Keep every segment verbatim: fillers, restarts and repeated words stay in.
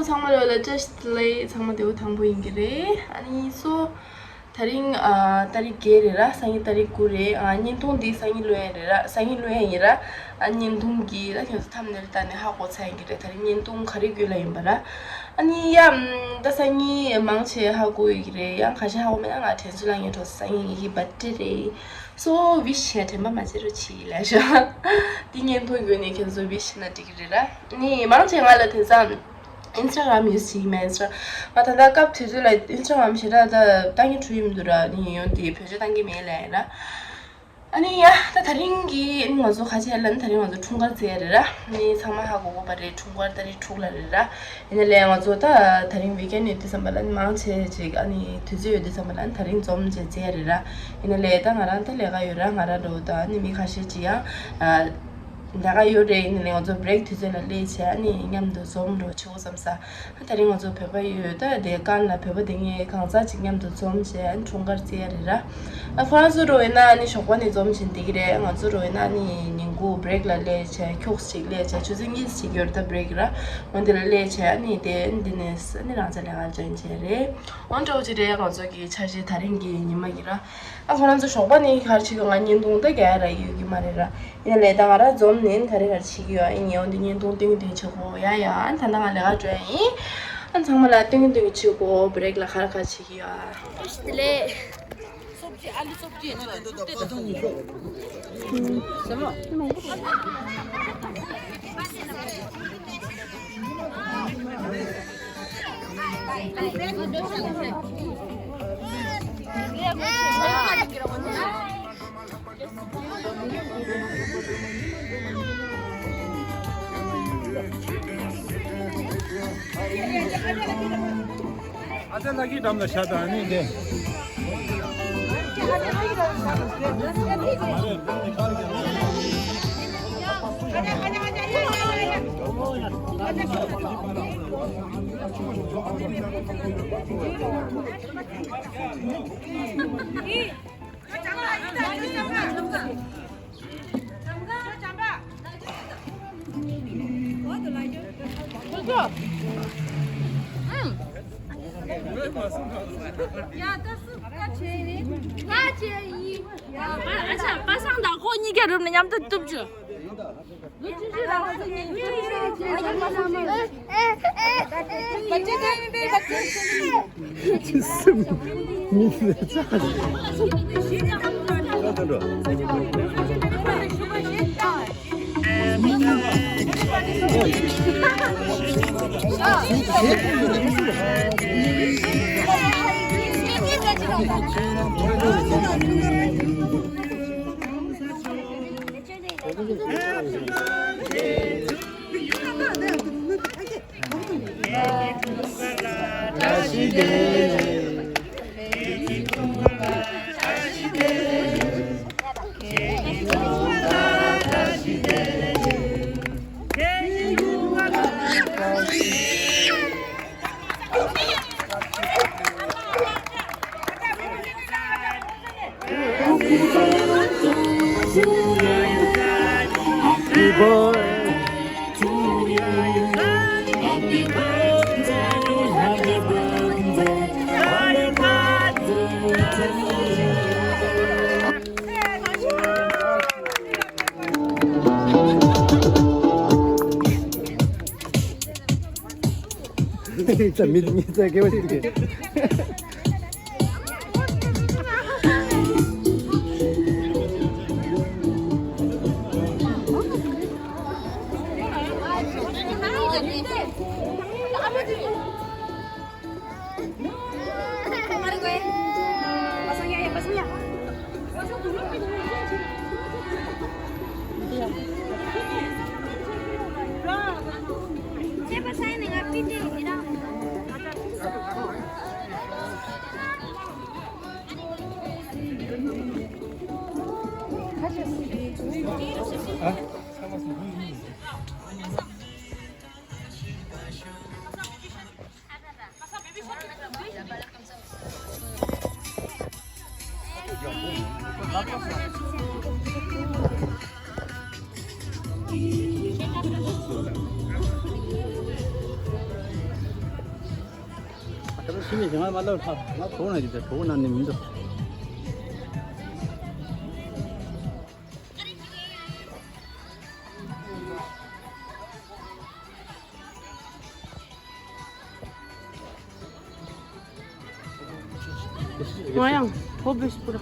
ཚང་མ་ལོ་ལ་བཀྲ་ཤིས་བདེ་ལེགས། ཚང་མ་བདེ་པོ་ཐང་པོ་ཡིན་གྱི་རེད། ཨ་ནི་སོ། དེ་རིང་ཨ་ཏ་རིག་བརྒྱད་རེད་ར། སང་ཉིན་ཏ་རིག་དགུ་རེད། ཨ་བརྙན་ཐུང་འདི་སང་ཉིན་ལོན་ཡ་རེད་ར། སང་ཉིན་ལོན་ཡ་ཡིན་ར། ཨ་བརྙན་ཐུང་གི་ད་ཁྱོད་ཚོ་ཐམ་ནེལ་ལྟ་ནས་ཧ་གོ་ཚར་ཡིན་གྱི་རེད། དེ་རིང་བརྙན་ཐུང་ག་རེ་བརྒྱུད་ལ་ཡིན་པ་ར། ཨ་ནི་ཡ་ད་སང་ཉིན་མང་ཆེ་ཧ་གོ་ཡོད་ཀྱི་རེད། ཡང་ཁ་ཤས་ཧ་གོ་མེད་ན་ང་དྲན་གསོ་ལ་ངས་འགྲོ། སང་ཉིན་ངེད་ཀྱི་བར་ཐི་ཌེ་རེད། སོ་ཝིཤ་བྱས་དྲན་པ་མ་བརྗེད་རོགས་བྱེད་ལབ་ཤག་འདི་བརྙན་ཐུང་བརྒྱུད་ནས་ཁྱོད་ཚོ་ཝིཤ་བྱས་ན་འགྲིག་གི་རེད་ར། ཨ་ནི་མང་ཆེ་ང་ལ་དེང་སང་ཨིན་སི་ཊ་གྷ་རམ་ཡུ་སི་བྱེད་ཀྱི་མེད་ཟེར། ང་ད་ལྟ་སྐབས་དུས་ཚོད་ལ་ཨིན་སི་ཊ་གྷ་རམ་ཞེ་དྲག་ད་བཏང་གི་འགྲོ་ཡི་མི་འདུག་ར། ནི་ཡོང་དེ་བེད་སྤྱོད་བཏང་གི་མེད་ལབ་ཡིན་ར། ཨ་ནི་ཡ་ད་དེ་རིང་གི་ཨ་ནི་ང་ཚོ་ག་བྱེད་ལབ་ན་དེ་རིང་ང་ཚོ་འཁྲུངས་སྐར་བརྩི་ཡ་རེད་ར། ནི་ཚང་མ་ཧ་གོ་གོ་བ་རེད། འཁྲུངས་སྐར་ཏ་རིག་དྲུག་ལ་རེད་ར། ཡིན་ན་ལས་ང་ཚོ་ད་དེ་རིང་ཝིག་ཨེན་ཡོད་དུས་ཙམ་པ་ལ་ནི་མང་ཆེ་ཅིག་ཨ་ནི་དུས་ཚོད་ཡོད་དུས་ཙམ་པ་ལ་ནི་དེ་རིང་འཛོམས་བྱས་བརྩི་ཡ་རེད་ར། ཡིན་ན་ལས་ད་ང་རང་ད་ལས་ཀ་ཡོད་ར། ང་རང་འགྲོ་ད་ཨ་ནི་མི་ཁ་ཤས་ཅིག་ཡང་ཨ་ལས་ཀ་ཡོད་རེད། ཡིན་ནའི་ང་ཚོ་བྷི་རེག་དུས་ཚོད་ལ་སླེབས་བྱས་ཨ་ནི་མཉམ་དུ་འཛོམས་འགྲོ་ཆོག་བསམ་ས། ཨ་དེ་རིང་ང་ཚོ་བོད་པ་ཡོད་ད་དེ་ཀན་ལ་བོད་པ་དེ་ངས་གང་ཟག་ཅིག་མཉམ་དུ་འཛོམས་བྱས་ཨ་ནི་འཁྲུངས་སྐར་བརྩི་ཡ་རེད་ར། ཨ་ཁོ་རང་ཚོ་འགྲོ་ཡིན་ན་ཨ་ནི་ཞོགས་པ་ནས་འཛོམས་བྱས་འདི་གི་རེད། ང་ཚོ་འགྲོ་ཡིན་ན་ཨ་ནི་ཉིན་གུང་བྷི་རེག་ལ་སླེབས་བྱས་ཁྱུག་ཅིག་སླེབས་བྱས་ཆུ་ཚོད་གཉིས་ཅིག་ཡོད་ད་བྷི་རེག་ར། འོ་འདི་ལ་སླེབས་བྱས་ཨ་ནི་དེ་འདི་ནས་ཨ་ནི་རང་ཚོ་ལས་ཀ་འཇོན་བྱས་རེད། འོ་འདྲ་བོ་ཅིག་རེད། ང་ཚོ་གི་འཆར་གཞི་དེ་རིང་གི་ཉི་མ་ཡིན་ར། ཨ་ཁོ་རང་ཚོ་ཞོགས་པ་ནས་ག་རེ་བྱེད་ཀྱི་ཡོད། ང་བརྙན་ཐུང་ད་རྒྱག་ཡ་རག་ཡོད་ཀྱི་མ་རེད་ར། ཡིན་ནའི་ད་ང་རང་འཛོམས་ནས་ག་རེ་ག་རེ་བྱེད་ཀྱི་ཡོད། ཨ་ནི་འོ་འདི་བརྙན་ཐུང་སྟོན་གྱི་འདུག་བྱེད་དགོས་ཡ་ཡ། ཨ་ནི་ད་ལྟ་ང་ལས་ཀ་འགྲོ་ཡ་ཡིན། ཨ་ནི་ཚང་མ་ལ་སྟོན་གྱི་འདུག་བྱེད་དགོས། བྷི་རེག་ལ་ག་རེ་ག་རེ་བྱེད་ཀྱི་ཡོད། ཨ་དེ་ལས། ཨ་ཅག་ལགས་ཀྱི་འགྲམ་ལ་བཞག་དང་ནི་འདི། ཨ་ཅག་པ་སངས་དང་ཁོ་གཉིས་ཀ་རུབ་ནས་མཉམ་དུ་གཏུབ་བྱོས། ད་མི་མི་ཚེ་སྐྱེལ་བ་ཞིག་འདུག་གས། ཁྱིམ་ནས་བྱུང་བ་མ་ལབ་ཁ་ང་གྲོགས་ན་ཡོད་དེ་གྲོགས་ན་ནི་མི་འདུག་ང་ཡང་ཐོབ་པའི་སྤུ་ར།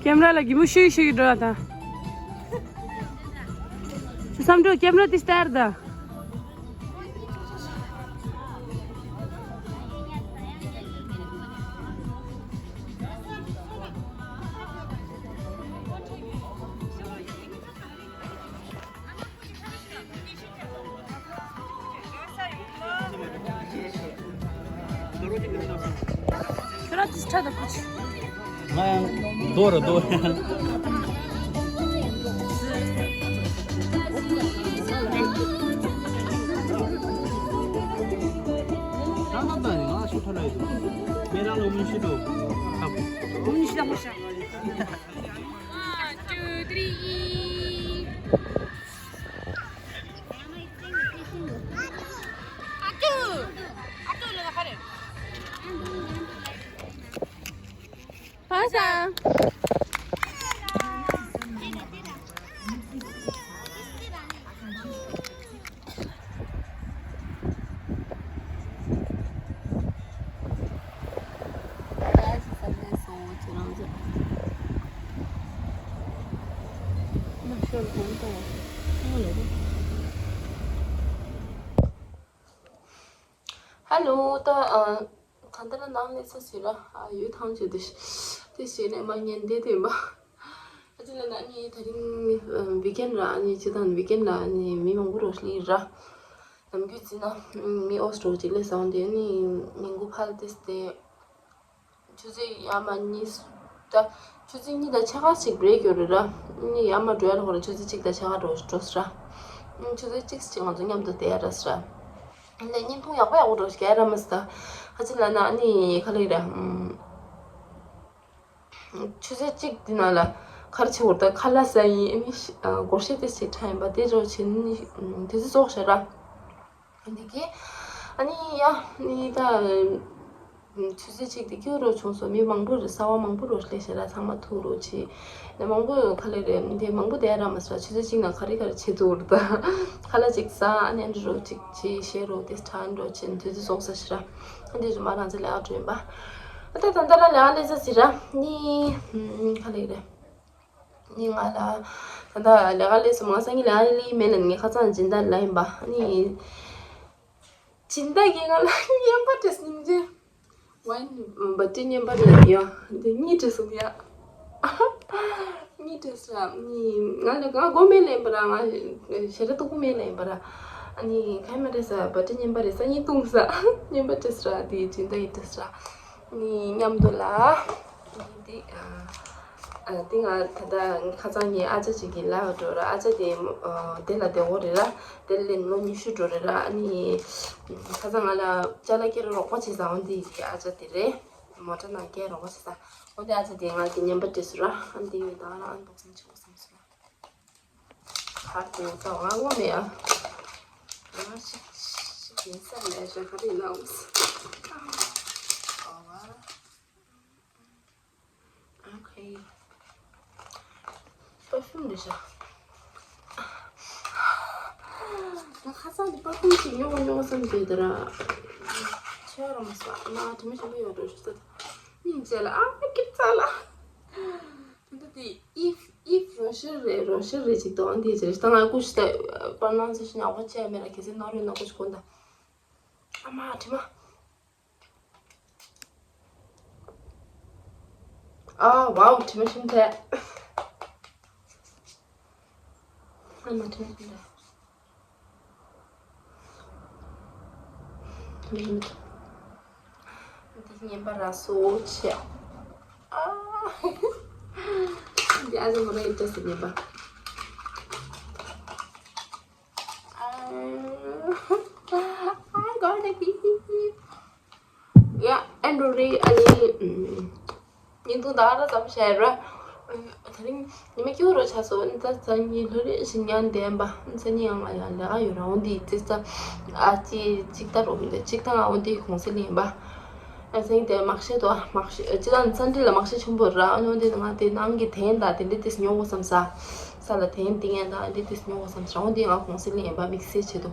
ཀེམ་ར་ལ་གི་མུ་ཤུ་ཤུ་གི་འགྲོ་ད། བསམ་འགྲོ་ཀེམ་ར་དེ་སྟེར་ད། ཁྱོད་རང་ཏིས་ཁྲ་དང་ཕུ་ཆུ། ང་ཡང་རྡོ་རུ་རྡོ། རང་ལ་ད་ནི་ང་ཤུ་ཁྲ་ལ་ཡོད་དུ། མེ་རང་ལ་མུན་ཤི་དོ། ཁ་བུ། མུན་ཤི་ད་མུན་ཤ། One, two, three. ཧ་ལོ། ད་ཨ། གང་ལྟར་ནང་ནས་ས་ཟིན་ར། ཨ་ཡོད་ཐང་ཆད་དུ་དེ་བྱས་ནས་མ་ཉན་བསྡད་དེ་མ། ཨ་ཅི་ལ་ན་ནི་དེ་རིང་ཝི་ཀེན་ར། ཨ་ནི་སྤྱི་དང་ཝི་ཀེན་ལ་ཨ་ནི་མི་མང་པོ་རོ་ལི་ར། ནམ་རྒྱུན་ཙི་ན་མི་ཨོ་སི་ཊོ་ཅིག་ལས་སང་དེ་ནི་ཉིན་གུང་ཕལ་ཏེ་སྟེ། ཆུ་ཚོད་ཡར་མར་གཉིས། ད་ཆུ་ཚོད་གཉིས་དང་ཕྱེད་ཀ་ཅིག་བྷི་རེག་ཡོད་རེད་ར། ཨ་ནི་ཡར་མར་འགྲོ་ཡ་ལ་ཧོ་ར་ཆུ་ཚོད་གཅིག་དང་ཕྱེད་ཀ་འགྲོ་འགྲོ་སི་ར། ཨ་ནི་ཆུ་ཚོད་གཅིག་ཅིག་ང་ཚོ་མཉམ་དུ་བསྡད་ཡ་ར་སི་ར། ཨ་ནི་བརྙན་ཐུང་ཡག་པོ་ཡག་པོ་འགྲོ་ཞིག་ཡ་ར་མ་སི་ད། ཁ་ཅིག་ལ་ན་ཨ་ནི་ག་ལ་ཡིན་ར། ཨམ། ཆུ་ཚོད་གཅིག་འདི་ནང་ལ་ག་རེ་བྱེད་དགོས་རེད། ད་ཁ་ལག་ཟ་ཡིན། ཨ་ནི་ཤ་ཨ་སྒོར་གཞས་དེ་ཞིག་འཁྲབ་ཡིན་པ་དེ་འདྲ་བྱེད་ནི་དེ་ཚོ་ཙོག་ཤ་ར། འདི་གི་ཨ་ནི་ཡ་ནི་ད་ཆུ་ཚོད་གཅིག་དེ་སྐྱོ་རོ་བྱུང་སོང་། མི་མང་པོ་རེད། གསར་པ་མང་པོ་རོ་སླེབས་ཤ་ར། ཚང་མ་ཐུག་རོ་ཆི་ནས་མང་པོ་ག་ལེ་རེད། དེ་མང་པོ་དེ་ར་མ་ཟ་ར། ཆུ་ཚོད་གཅིག་ནང་ག་རེ་ག་རེ་བྱེད་ཐུབ་རེད། ད་ཁ་ལག་ཅིག་ཟ། ཨ་ནི་འགྲོ་རོ་ཅིག་ཅི་བཤད་རོ་དེ་ཁྲ་འགྲོ་ཆེན་དུས་ཚོད་སོགས་ས་ཤི་ར། ཨ་འདི་རུ་མ་རང་ཚོ་ལས་ཨ་འགྲོ་ཡིན་པ། ཨ་ད་ད་ད་ར་ལས་ཨ་ལས་ས་ཟི་ར་ནི་ཁ་ལེགས་རེད། ནི་ང་ལ་ད་ད་ལས་ཀ་ལས་སོ་མ་སང་གི་ལས་ཨ་ལས་མེད་ལ་ངས་ཁ་ཚང་སྦྱིན་བདག་ལ་ཡིན་པ། ནི་སྦྱིན་བདག་གིས་ང་ལ་རྔན་པ་སྤྲད་སྙིང་རྗེ། ཝའིན་བ་ཏི་རྔན་པ་ལ་ཡ་འདི་གཉིས་སྤྲད་སོང་ཡ། གཉིས་སྤྲད་སོང་། ནི་ང་ལ་ང་སྒོ་མེད་ལ་ཡིན་པ་ར། ང་ཞེ་དྲག་སྡུག་པོ་མེད་ལ་ཡིན་པ་ར། ཨ་ནི་ཁ་མ་སྤྲད་ས་བ་ཏི་རྔན་པ་རེད་ས། གཉིས་བཏུང་ས་རྔན་པ་སྤྲད་སོང་ར། དེ་སྦྱིན་བདག་གིས་སྤྲད་སོང་ར། ནི་མཉམ་དུ་ལ་འདི་ཨ། ཨ་དེ་ང་ད་ལྟ་ཁ་སང་ངའི་ཨ་ཅག་ཅིག་གི་ལ་འགྲོ་ར། ཨ་ཅག་དེ་ཨ་དེ་ལ་བསྡད་ཡོད་རེད་ར། དེ་ལ་ལོ་ཉི་ཤུ་འགྲོ་རེད་ར། ཨ་ནི་ཁ་སང་ང་ལ་ཅ་ལག་སྐྱེལ་རོགས་པ་བྱེད་ས་འོང་དེ་གི་ཨ་ཅག་དེ་རེད། མོ་ཊ་ནང་སྐྱེལ་རོགས་པ་བྱེད་ས་འོང་དེ། ཨ་ཅག་དེ་ང་གི་རྔན་པ་སྤྲད་སོང་ར། ཨ་ནི་དེ་ཡོད་ད་ང་ཨན་བོག་སིང་བྱེད་དགོས་བསམ་སོང་ར། གར་དེ་ཡོད་ད་ང་ངོ་མེད་ཡ། ང་ཞིག་ཞིག་ཡིན་ས་མེད་ཤ་ག་རེ་ཡིན་ན་འོང་ས། ཨོ་བ། ཨོ་ཁེ། པར་ཕིའུམ་འདི་ཤ། ང་ཁ་སང་འདི་པར་ཕིའུམ་ཞིག་ཉོ་གོ་ཉོ་གོ་བསམ་བསྡད་དེ་ར། ཆེ་བ་ར་མ་ས་ང་དྲི་མ་ཞིམ་པོ་ཡོད་འགྲོ་ཞུ་ས། སྙིང་རྗེ་ལ་ཨ་ཀི་ཙ་ལ། ད་ལྟ་དེ་ཨིབ་ཨིབ་རོ་ཤེལ་རེད། རོ་ཤེལ་རེད་ཅིག་དང་དེ་ཅིག་རེད། ད་ང་ཀུ་ཤུ་ད་པར་ནང་ཚོ་ཞིག་ཉག་པོ་བྱས་མེད་ལ་གལ་སྲིད་ནོར་ཡོད་ན་ཀུ་ཤུ་གོན་ད། ཨ་མ་དྲི་མ། ཨ་ཝའོ་དྲི་མ་ཞིམ་ཐལ། ཨ་མ་དྲི་མ་ཞིམ་ཐལ། དྲི་མ་ཞིམ་ཐལ། འདི་རྔན་པ་ར་སོ་ཆེ། ཨ། འདི་ཨ་ཅག་མོ་ར་ཡི་ཏྲེ་སི་རྔན་པ། ཨ། ཡ། ཨེ་འགྲོ་རེད། ཨ་ནི་ཨུམ། བརྙན་ཐུང་ད་ག་རང་ཙམ་བྱས་ར། ཨ། དེ་རིང་ཉི་མ་སྐྱིད་པོ་རང་ཆགས་སོང་། ཨ་ནི་ད་སང་ཉིན་ལྷོད་ལྷོད་བཞིན་ཉལ་བསྡད་ཡིན་པ། ཨ་ནི་སང་ཉིན་ཡང་ང་ཡང་ལས་ཀ་ཡོད་ར། འོ་འདི་ཙི་ཙ། ཨ་ཅི་ཅིག་ད་རོགས་མི་འདུག་ཅིག་ད་ང་འོ་འདི་གུང་སེང་ལ་ཡིན་པ། ཨ་སང་ཉིན་དེ་མར་ཤེས་དོ། མར་ཤེས་ཅི་ད་སན་ཌེ་ལ་མར་ཤེས་ཆེན་པོ་ར། ཨ་ནི་འོ་འདི་ང་དེ་ནང་གི་ཐན་ད་དེ་འདྲ་ཏིས་ཉོ་དགོས་བསམ་ས། ས་ལ་ཐན་ཏིང་ཡན་ད་འདི་ཏིས་ཉོ་དགོས་བསམ་ས། འོ་འདི་ང་གུང་སེང་ལ་ཡིན་པ། དམིགས་བསལ་ཆེད་དུ།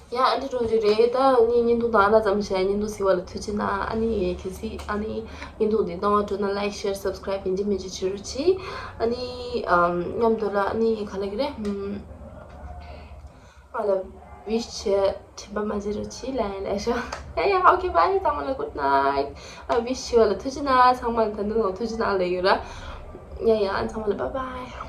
ཡ། ཨ་འདི་འགྲོ་རྒྱུ་རེད། ད་ནི་བརྙན་ཐུང་ད་ག་རང་ཙམ་བྱས། བརྙན་ཐུང་གཟིགས་པ་ལ་ཐུགས་རྗེ་གནང་། ཨ་ནི་གལ་སྲིད་ཨ་ནི་བརྙན་ཐུང་འདི་སྣང་བ་འགྲོ་ན་ལའིག་ཤེར་སབ་སི་ཀ་རའིབ་ཡིན་གཅིག་མིན་གཅིག་བྱེད་རོགས་གྱིས། ཨ་ནི་ཨམ། མཉམ་དུ་ལ་ཨ་ནི་ག་ལབ་ཀྱི་རེད། ཨམ། ང་ལ་ཝིཤ་བྱས། དྲན་པ་མ་བརྗེད་རོགས་གྱིས། ལན་ལན་ཤོ། ཡ་ཡ། ཨོ་ཁེ། བྷའི། ཚང་མ་ལ་གུཌ་ནའིཊ། ཨ། ཝིཤ་བྱས་པ་ལ་ཐུགས་རྗེ་གནང་། ཚང་མ་ལ་ད་ལྟ་ནང་ཐུགས་རྗེ་གནང་ལབ་ཡོད་ར། ཡ་ཡ། ཨ། ཚང་མ་ལ་བྷའི་བྷའི།